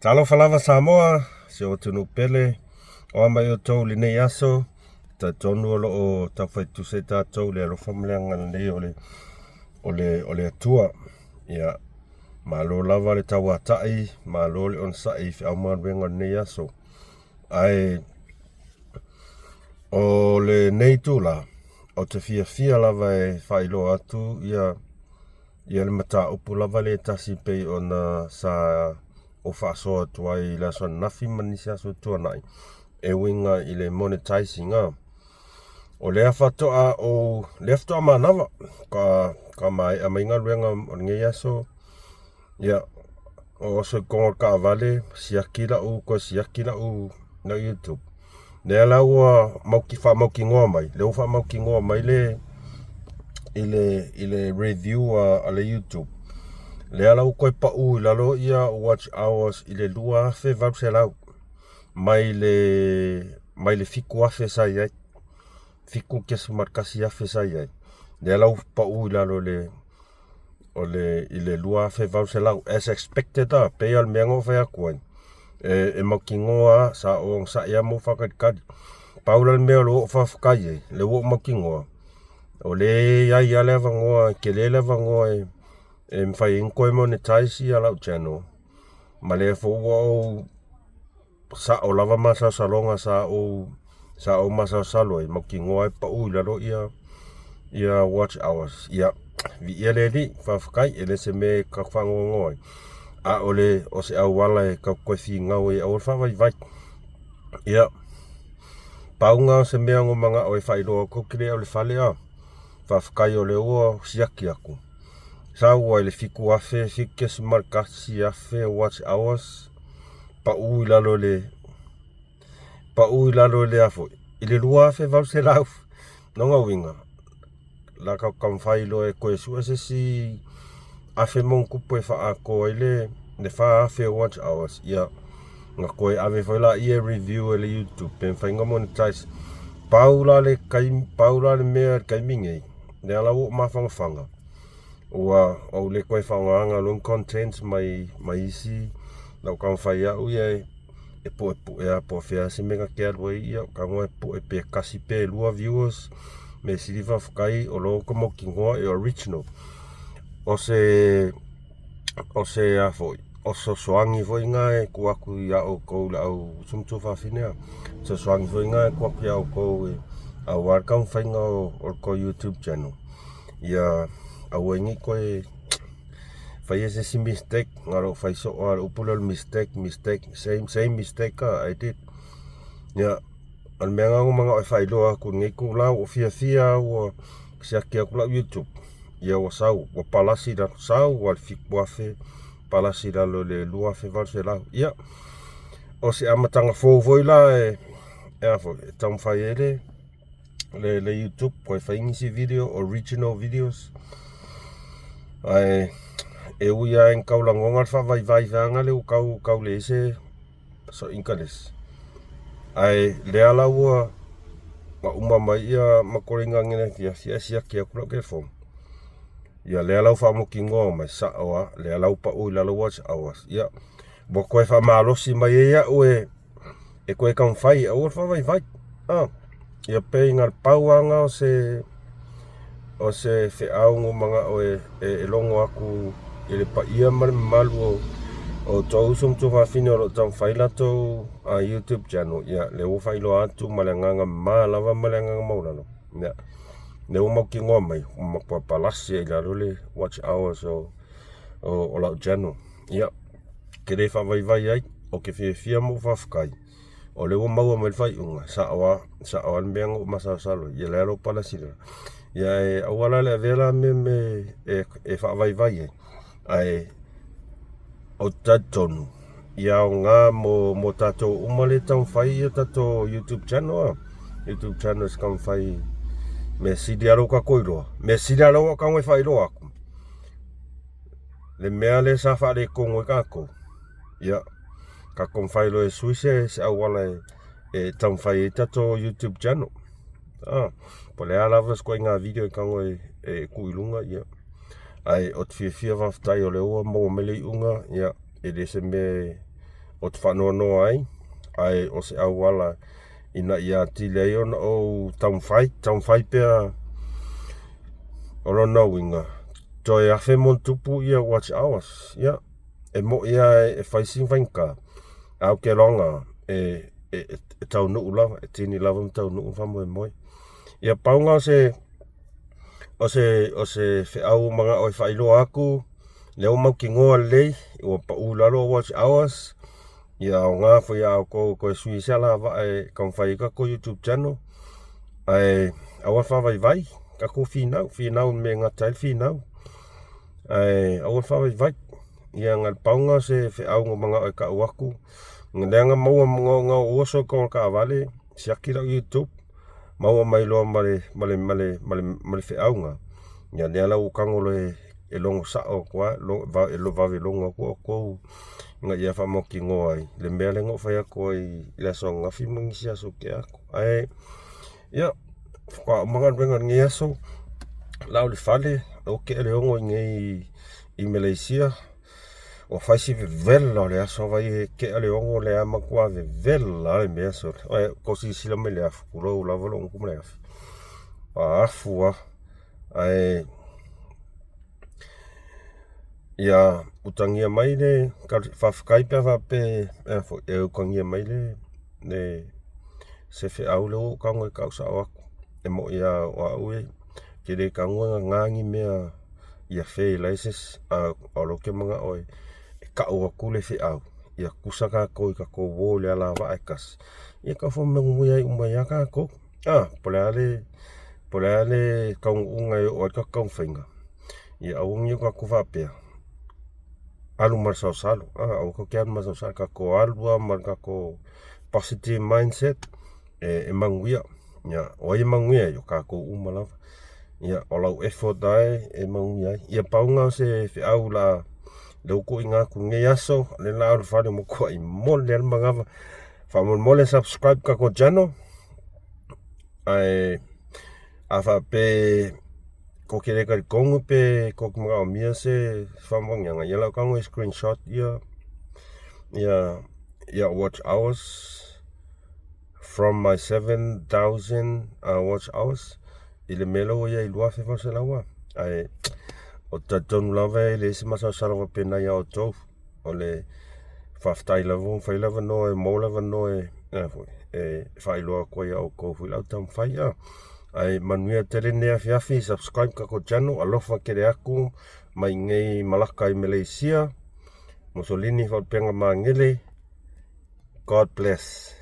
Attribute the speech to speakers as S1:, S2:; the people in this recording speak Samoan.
S1: Talofa lava Samoa, si ou atunuu pele, o a mai outou i lenei aso, talitonu o lo o taufai tutusa i tatou i le alofa ma le agalelei o le, o le, o le Atua. Ia, malo lava le tauatai, malo le onosai i feau ma galuega o lenei aso. Ae o lenei itula, ou te fiafia lava e faailoa atu ia ia le mataupu lava lea e tasi pei ona sa ou faasoa atu ai i le aso ananafi ma nisi aso ua tuanai e uiga i le monetizing. O lea faatoa ou lea faatoa manava ka ka maea mai galuega o lenei aso. Ia, o oso i koga o le taavale, siaki lau, toe siaki lau, lau YouTube. Lea la ua mauti, faamautinoa mai, lea ua faamautinoa mai le, i le, i le review a, a le YouTube. Lea la ua toe pau i lalo ia watch hours i le 2800 mai le, mai le 7000 sa i ai. 7.1 afe sa i ai. Lea la ua pau i lalo i le, o le, i le 2800 as expected a, pei o le mea na ou fai atu ai. E, e mautinoa sa ou onosai lava ma ou faatalitali. Pau la le mea o lo o faafetai ai, lea ua ou mautinoa, o lea e i ai lava le avanoa, e tele le avanoa e, e mafai ai ona toe monetize ia lau channel. Ma lea foi ua ou sao lava masalosaloga sa ou sa ou masalosalo ai, mautinoa e pau i lalo ia ia watch hours. Ia, viia le Alii, faafetai, e le se mea e tatou faanoanoa ai. A o le o se auala e tatou toe finau ai aua le faavaivai. Ia, pau lena o se mea na ou manao e faailoa atu, ou te le au i le fale a. Faafetai o lea ua siaki atu. Sau ai le 7000, 7.1 afe watch hours, pau i lalo i le, pau i lalo i le a foi, i le 2800. Lona uiga, la tatou taumafai loa e toe sue se isi afe ma ona tupu e faaatoa ai le, le 4000 watch hours. Ia, na toe ave foi laia e review e le YouTube pe mafai ona monetize. Pau la le taimi, pau la le mea i le taimi nei, lea la ua ou mafanafana, ua ou le toe faaaogaina loa ni contents mai, mai isi lau taumafai au ia e, e puepue lava po o fea se mea na te alu ai, ia tago e pue pe tasi pe lua viewers. Mea sili faafetai o lo o mautinoa e original. O se, o se a foi, o fesoasoani foi na e tuu atu ia outou le au uso ma tuafafine a. Fesoasoani foi na e tuu atu ia outou e aua le taumafaiga o, o le tou YouTube channel. Ia aua ai ne i toe faia se isi mistake na o lou fai soo lava o le upu lea o le mistake, mistake, same, same mistake ah, I did. Ia, o le mea lena na ou manao e faailoa atu i lenei itula ua ou fiafia lava ua siaki atu lau YouTube. Ia ua sau, ua palasi i lalo, sau lava i le 7000, palasi i lalo i le 2800. Ia, o se amataga fou foi la e, e a foi, e taumafai ai le, le, le YouTube, toe fai nisi video, original videos. Ae e ui lava ina tau lagona le faavaivai vaega lea ua tau, tau leai se so interest. Ae lea la ua na uma mai ia matoliga ananafi ae siaki atu lau telefoni. Ia lea la ua faamautinoa mai sao lava, lea la ua pau i lalo watch hours. Ia, ua toe faamalosi mai ai au e e toe taumafai aua le faavaivai. Ah, ia pei na o le pau lava lena o se o se feau na ou manao e, e, e logo atu i le paia ma le mamalu o o outou uso ma tuafafine o lo o taumafai latou a YouTube channel. Ia, lea ua faailoa atu ma le agaga mama lava ma le agaga maualalo. Ia, lea ua mautinoa mai, ua matua palasi ai i lalo le watch hours o, o, o lau channel. Ia, ke le faavaivai ai, ou te fiafia ma ou faafetai, o lea ua maua mai le faaiuga, sao lava, sao lava le mea na ou masalosalo ai, ia lea la ua palasi i lalo. Ia e aua la le avea la mea me e, e faavaivai ai, ae ou te talitonu, ia aoga mo, mo tatou uma lea e taumafai ia tatou YouTube channel a. YouTube channel se taumafai mea sili lava lou tatou iloa. Mea sili lava lou tago e faailoa atu. Le mea lea sa faaletonu ai tatou, ia, tatou taumafai loa e sui se, se auala e, e taumafai ai tatou YouTube channel. Ah, po o le a lava se ituaiga video e tago e, e tuu i luga, ia. Ae ou te fiafia faafetai o lea ua maua mai le iuga, ia, e le se mea e Ou te faanoanoa ai, ae o se auala ina ia atili ai ona ou taumafai, taumafai pea. O lona uiga, toe 1000+ ia watch hours. Ia, e moi lava e fai sina faigata, ae ou te iloaina e taunuu lava, e tini lava ma taunuu le faamoemoe. Ia pau lena o se feau ua manao e faailoa atu, lea ua mautinoa lelei, ua pau i lalo watch hours. Ia aoga foi ia outou toe sui se alavaa e taumafai ai tatou YouTube channel. Ae aua le faavaivai, tatou finau, finau i le mea e gata ai le finau. Ae aua le faavaivai. Ia na o le pau lena o se feau na manao e tau atu. Lea na maua na ou oso i totonu o le taavale, siaki lau YouTube, maua mai loa ma le feauga. Ia lea la ua ou tago loa e logo sao atu lava, e vave logo atu outou ina ia faamautinoa ai le mea lea na ou fai atu ai i le aso ananafi ma nisi aso ua tea atu. Ae ia, faatoa uma galuega i lenei aso, lau i le fale, ua tea le 6 i nei i Malaysia. Ua fai si vevela o le aso, vai e tea le 6 lea matua vevela le mea sole. Oe, tou silasila mai le afu, tulou lava lou gutu ma le afi. Afu lava. Ae ia utagia mai le faafetai pe a faapea e utagia mai le se feau lea ua ou tago e tau sao atu. E moi lava o au e te le tago e gaga ni mea ia fail ai se isi, a o lea ou te manao e tau atu le feau, ia tutusa tatou i tatou o i le alavaa e tasi, ia tau faamanuia ai uma ai lava tatou. Ah, po o le a le taunuuga e oo ai le tatou taumafaiga, ia aua ne i o tatou faapea, alu ma le saosalo. Ah, aua tatou te alu ma le saosalo, tatou alu lava ma le tatou positive mindset e manuia. Ia, o ai e manuia ai? O tatou uma lava. Ia, o lau effort lava e manuia ai. Ia pau lena o se feau la lea ua tuuina atu i lenei aso, lea la alu fale ua matuai momoli lava le manava. Faamolemole subscribe tatou channel. Ae a faapea tou te le talitonu pe tou te manaomia se faamaoniaga, ia o le a ou tago e screenshot ia watch hours from my 7000 watch hours i le mea lea ua i ai 2800 a. Ae o te talitonu lava e leai se masalosalo faapena ia outou. O le faafetai lava ua mafai le avanoa e maua le avanoa e faailoa atu ai ia outou foi lau taumafai. Ae manuia tele lenei afiafi, subscribe tatou channel, alofa tele atu mai nei Malaka i Malaysia. Musolini Faalupega Magele. God bless.